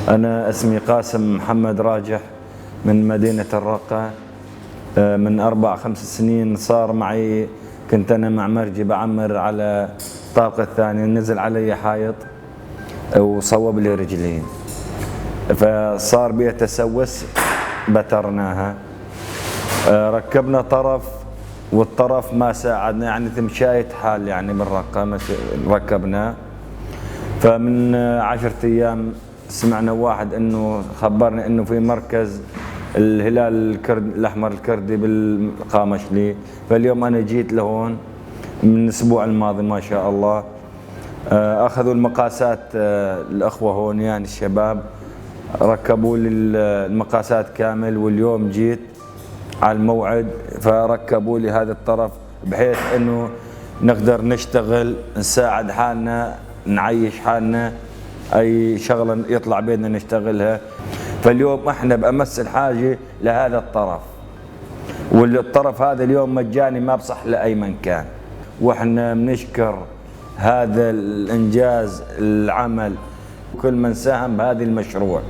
أنا اسمي قاسم محمد راجح من مدينة الرقة. من 4-5 سنين صار معي، كنت أنا مع مرجي بعمر على الطابق الثاني، نزل علي حائط وصوب لي رجلين، فصار بي تسوس، بترناها، ركبنا طرف والطرف ما ساعدنا، يعني تمشاية حال يعني بالرقة ركبناه. فمن 10 أيام سمعنا واحد انه خبرني انه في مركز الهلال الكرد الاحمر الكردي بالقامشلي، فاليوم انا جيت لهون من الاسبوع الماضي ما شاء الله. اخذوا المقاسات، الاخوه هون يعني الشباب ركبوا لي المقاسات كامل، واليوم جيت على الموعد فركبوا لي هذا الطرف بحيث انه نقدر نشتغل، نساعد حالنا، نعيش حالنا، اي شغله يطلع بيننا نشتغلها. فاليوم احنا بامس الحاجه لهذا الطرف، والطرف هذا اليوم مجاني ما بصح لاي من كان، واحنا بنشكر هذا الانجاز العمل كل من ساهم بهذا المشروع.